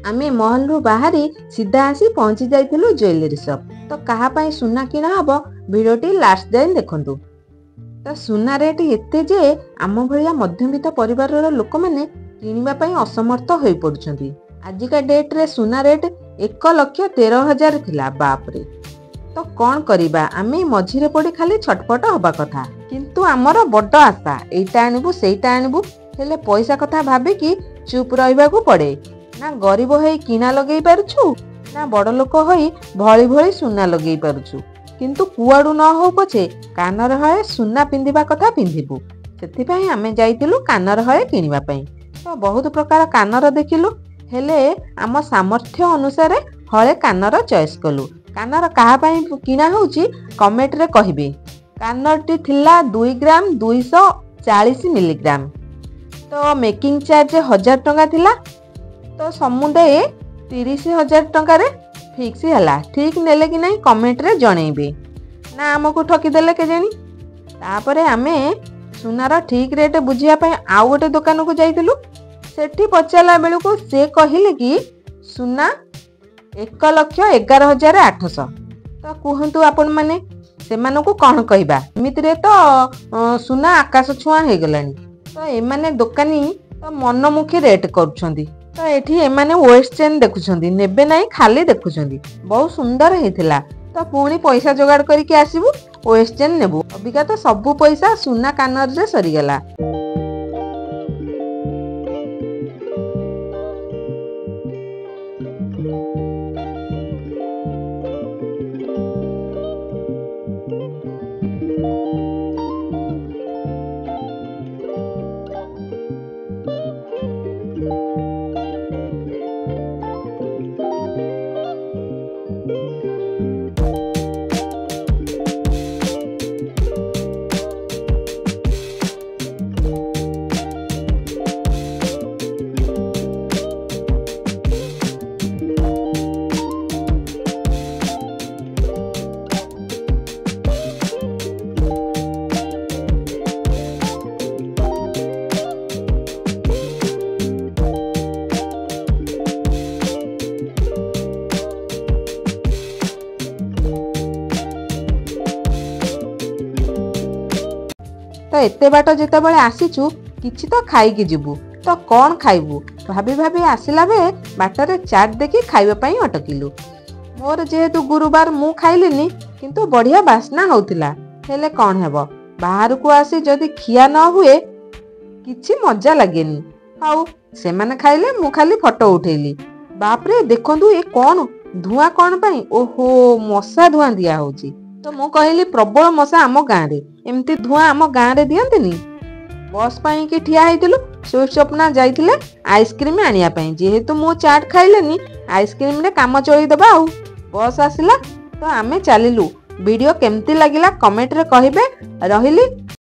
ଆମେ ମହଲରୁ ବାହାରି ସିଧା ଆସି ପହଞ୍ଚି ଯାଇଥିଲୁ ଜୁଏଲାରୀ ସପ୍। ତ କାହା ପାଇଁ ସୁନା କିଣା ହବ, ଭିଡ଼ିଓଟି ଲାଷ୍ଟ ଯାଏଁ ଦେଖନ୍ତୁ। ତ ସୁନା ରେଟ୍ ଏତେ ଯେ ଆମ ଭଳିଆ ମଧ୍ୟବିତ୍ତ ପରିବାରର ଲୋକମାନେ କିଣିବା ପାଇଁ ଅସମର୍ଥ ହୋଇପଡୁଛନ୍ତି। ଆଜିକା ଡେଟ୍ରେ ସୁନା ରେଟ୍ 1,13,000 ଥିଲା। ବାପରେ! ତ କ'ଣ କରିବା, ଆମେ ମଝିରେ ପଡ଼ି ଖାଲି ଛଟପଟ ହବା କଥା। କିନ୍ତୁ ଆମର ବଡ଼ ଆଶା, ଏଇଟା ଆଣିବୁ, ସେଇଟା ଆଣିବୁ, ହେଲେ ପଇସା କଥା ଭାବିକି ଚୁପ୍ ରହିବାକୁ ପଡ଼େ। ନା ଗରିବ ହେଇ କିଣା ଲଗେଇ ପାରୁଛୁ, ନା ବଡ଼ ଲୋକ ହୋଇ ଭଳି ଭଳି ସୁନା ଲଗେଇ ପାରୁଛୁ। କିନ୍ତୁ କୁଆଡ଼ୁ ନ ହଉ ପଛେ କାନର ହଳେ ସୁନା ପିନ୍ଧିବା କଥା ପିନ୍ଧିବୁ। ସେଥିପାଇଁ ଆମେ ଯାଇଥିଲୁ କାନର ହଳେ କିଣିବା ପାଇଁ। ତ ବହୁତ ପ୍ରକାର କାନର ଦେଖିଲୁ, ହେଲେ ଆମ ସାମର୍ଥ୍ୟ ଅନୁସାରେ ହଳେ କାନର ଚଏସ୍ କଲୁ। କାନର କାହା ପାଇଁ କିଣା ହେଉଛି କମେଣ୍ଟରେ କହିବେ। କାନରଟି ଥିଲା 2 ଗ୍ରାମ 240 ମିଲିଗ୍ରାମ। ତ ମେକିଂ ଚାର୍ଜ 1000 ଟଙ୍କା ଥିଲା। ତ ସମୁଦାୟ 30,000 ଟଙ୍କାରେ ଫିକ୍ସ ହେଲା। ଠିକ୍ ନେଲେ କି ନାହିଁ କମେଣ୍ଟରେ ଜଣେଇବେ, ନା ଆମକୁ ଠକିଦେଲେ କେଜାଣି। ତାପରେ ଆମେ ସୁନାର ଠିକ୍ ରେଟ୍ ବୁଝିବା ପାଇଁ ଆଉ ଗୋଟେ ଦୋକାନକୁ ଯାଇଥିଲୁ। ସେଠି ପଚାରିଲା ବେଳକୁ ସେ କହିଲେ କି ସୁନା 1,11,800। ତ କୁହନ୍ତୁ ଆପଣମାନେ, ସେମାନଙ୍କୁ କ'ଣ କହିବା? ଏମିତିରେ ତ ସୁନା ଆକାଶ ଛୁଆଁ ହେଇଗଲାଣି, ତ ଏମାନେ ଦୋକାନୀ ତ ମନମୁଖୀ ରେଟ୍ କରୁଛନ୍ତି। ତ ଏଠି ଏମାନେ ୱେଷ୍ଟ ଚେନ୍ ଦେଖୁଛନ୍ତି, ନେବେ ନାହିଁ, ଖାଲି ଦେଖୁଛନ୍ତି। ବହୁତ ସୁନ୍ଦର ହେଇଥିଲା। ତ ପୁଣି ପଇସା ଯୋଗାଡ଼ କରିକି ଆସିବୁ, ୱେଷ୍ଟ ଚେନ୍ ନେବୁ। ଅବିକା ତ ସବୁ ପଇସା ସୁନା କାନରରେ ସରିଗଲା। ତ ଏତେ ବାଟ ଯେତେବେଳେ ଆସିଛୁ, କିଛି ତ ଖାଇକି ଯିବୁ। ତ କ'ଣ ଖାଇବୁ ଭାବି ଭାବି ଆସିଲା ବେଳେ ବାଟରେ ଚାଟ୍ ଦେଖି ଖାଇବା ପାଇଁ ଅଟକିଲୁ। ମୋର ଯେହେତୁ ଗୁରୁବାର, ମୁଁ ଖାଇଲିନି, କିନ୍ତୁ ବଢ଼ିଆ ବାସ୍ନା ହଉଥିଲା। ହେଲେ କ'ଣ ହେବ, ବାହାରକୁ ଆସି ଯଦି ଖିଆ ନ ହୁଏ କିଛି ମଜା ଲାଗେନି। ହଉ, ସେମାନେ ଖାଇଲେ, ମୁଁ ଖାଲି ଫଟୋ ଉଠେଇଲି। ବାପରେ, ଦେଖନ୍ତୁ, ଏ କ'ଣ ଧୂଆଁ କ'ଣ ପାଇଁ? ଓହୋ, ମଶା ଧୂଆଁ ଦିଆ ହଉଛି। ତ ମୁଁ କହିଲି, ପ୍ରବଳ ମଶା ଆମ ଗାଁରେ, ଏମିତି ଧୂଆଁ ଆମ ଗାଁରେ ଦିଅନ୍ତିନି। ବସ୍ ପାଇଁକି ଠିଆ ହେଇଥିଲୁ। ସୁଇଟ୍ ସ୍ୱପ୍ନା ଯାଇଥିଲେ ଆଇସ୍କ୍ରିମ୍ ଆଣିବା ପାଇଁ। ଯେହେତୁ ମୁଁ ଚାଟ୍ ଖାଇଲେନି, ଆଇସ୍କ୍ରିମ୍ରେ କାମ ଚଳେଇଦେବା। ଆଉ ବସ୍ ଆସିଲା, ତ ଆମେ ଚାଲିଲୁ। ଭିଡ଼ିଓ କେମିତି ଲାଗିଲା କମେଣ୍ଟରେ କହିବେ। ରହିଲି,